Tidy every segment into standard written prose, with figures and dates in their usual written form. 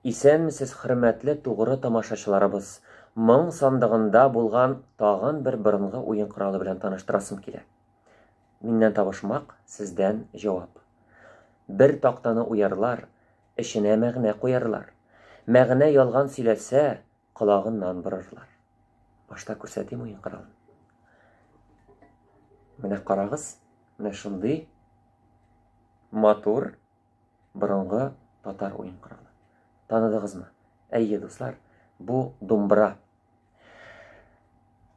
Исәнмесез, хөрмәтле тугры тамашачыларыбыз! Моң сандыгында булган тагын бер борынгы уен коралы белән таныштырасым килә. Миннән табышмак, сездән җавап. Бер тактаны уярлар, эченә мәгънә куярлар. Мәгънә ялган сөйләсә, колагыннан борырлар. Башта күрсәтим уен коралын. Менә карагыз, менә шундый матур борынгы татар уен коралы. Таныдыгызмы? Әйе, дуслар, бу думбра.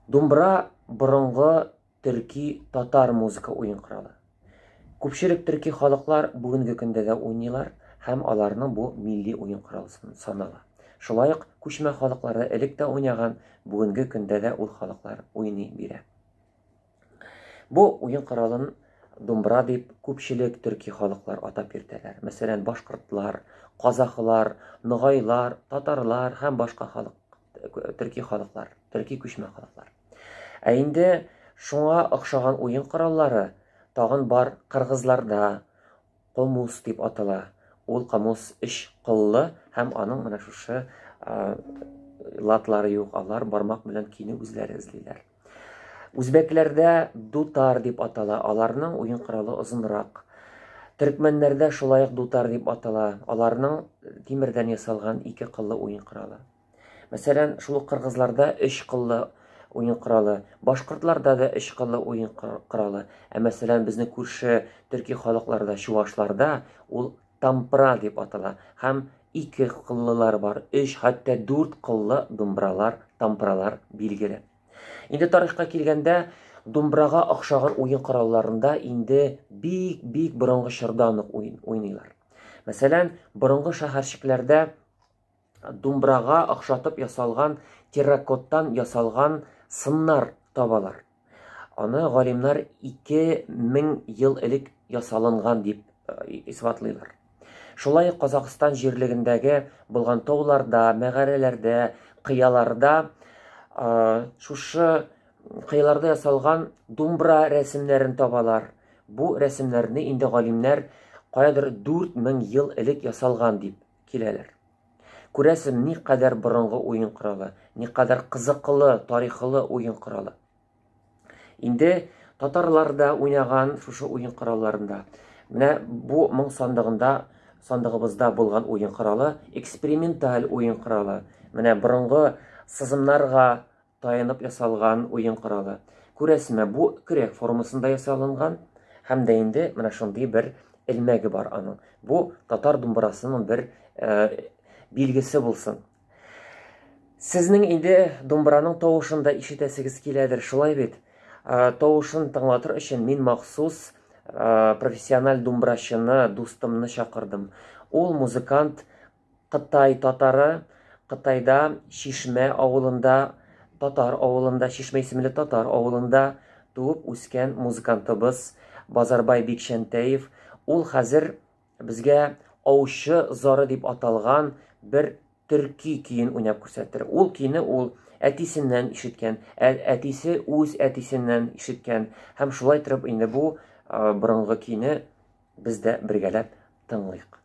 Думбра борынгы төрки татар музыка уен коралы. Күпчелек төрки халыклар бүгенге көндә дә уйныйлар һәм аларның бу милли уен коралы санала. Шулай ук күчмә халыклар да элек тә уйнаган, бүгенге көндә дә ул халыклар уйный бирә. Бу уен коралын думбра дип күпчелек төрки халыклар атап йөртәләр. Мәсәлән, башкортлар, казахлар, ногайлар, татарлар һәм башка халык төрки халыклар, төрки күчмә халыклар. Ә инде шуңа охшаган уен кораллары тагын бар кыргызларда, комус дип атала. Ул комус өч кыллы һәм аның менә шушы латлары юк, алар бармак белән көйне үзләре эзлиләр. Үзбәкләрдә дутар дип атала, аларның уен коралы озынрак. Төркмәннәрдә шулай ук дутар дип атала, аларның тимердән ясалган ике кыллы уен коралы. Мәсәлән, шул ук кыргызларда өч кыллы уен коралы, башкортларда да өч кыллы уен коралы. Ә мәсәлән, безнең күрше төрки халыкларда, чувашларда ул тампра дип атала һәм ике кыллылар бар, өч, хәтта дүрт кыллы думбралар, тампралар билгеле. Инде тарихка килгәндә, думбрага охшаган уен коралларында инде бик-бик борынгы чордан ук уйныйлар. Мәсәлән, борынгы шәһәрчекләрдә думбрага охшатып ясалган терракоттан ясалган сыннар табалар. Аны галимнар 2000 ел элек ясалынган дип э, исбатлыйлар. Шулай ук Казахстан җирлегендәге булган тауларда, мәгарәләрдә, кыяларда э, шушы кыяларда ясалган думбра рәсемнәрен табалар. Бу рәсемнәрне инде галимнәр каядыр 4000 ел элек ясалган дип киләләр. Күрәсең, никадәр борынгы уен коралы, никадәр кызыклы, тарихлы уен коралы. Инде татарлар да уйнаган шушы уен коралларында. Менә бу моң сандыгында, сандыгыбызда булган уен коралы, эксперименталь уен коралы. Менә борынгы сызымнарга таянып ясалган уен коралы. Күрәсезме, бу көрәк формасында ясалынган һәм дә инде менә шундый бер элмәге бар аның. Бу татар думбырасының бер э, билгесе булсын. Сезнең инде думбыраның тавышын да ишетәсегез киләдер, шулай бит? Э, тавышын тыңлатыр өчен мин махсус э, профессиональ думбырачыны, дустымны чакырдым. Ул музыкант Кытай татары, Кытайда Чишмә авылында, татар авылында, Чишмә исемле татар авылында туып үскән музыкантыбыз Базарбай Бикчәнтәев. Ул хәзер безгә Аучы зары дип аталган бер төрки көен уйнап күрсәтер. Ул көйне ул әтисеннән ишеткән, әтисе үз әтисеннән ишеткән һәм шулай торып инде бу борынгы көйне без дә бергәләп тыңлыйк.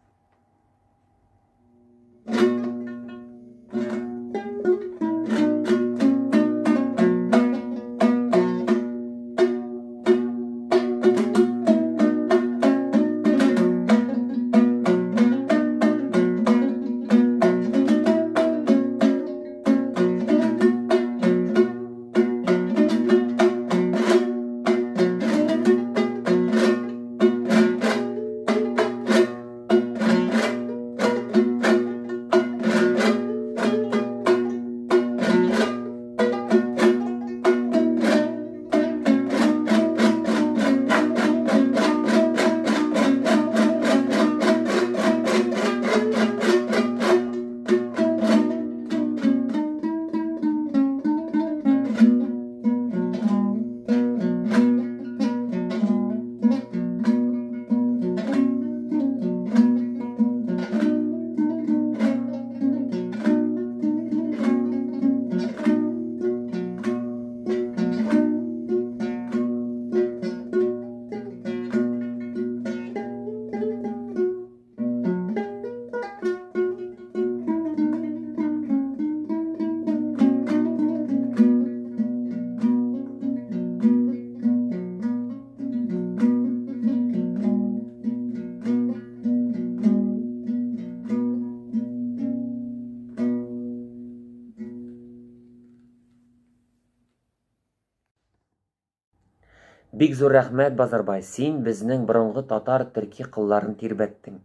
Бик зур рәхмәт, Базарбай, син безнең борынгы татар төрки кылларын тирбәттең.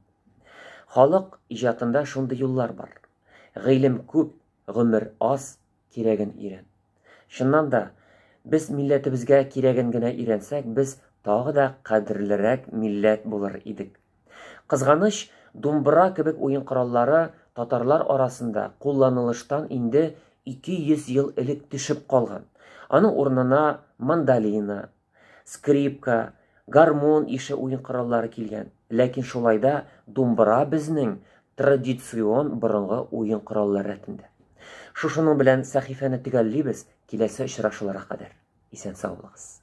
Халык иҗатында шундый юллар бар. Гыйлем күп, гомер аз, кирәген өйрән. Чыннан да, без милләтебезгә кирәген генә өйрәнсәк, без тагы да кадерлерәк милләт булыр идек. Кызганыч, думбра кебек уен кораллары татарлар арасында кулланылыштан инде 200 ел элек төшеп калган. Аның урынына мандолина, скрипка, гармун ише уен кораллары килгән. Ләкин шулай да думбра безнең традицион борынгы уен кораллар рәтендә. Шушының белән сәхифәне төгәллибез, киләсе очрашуларга кадәр. Исән-сау булыгыз.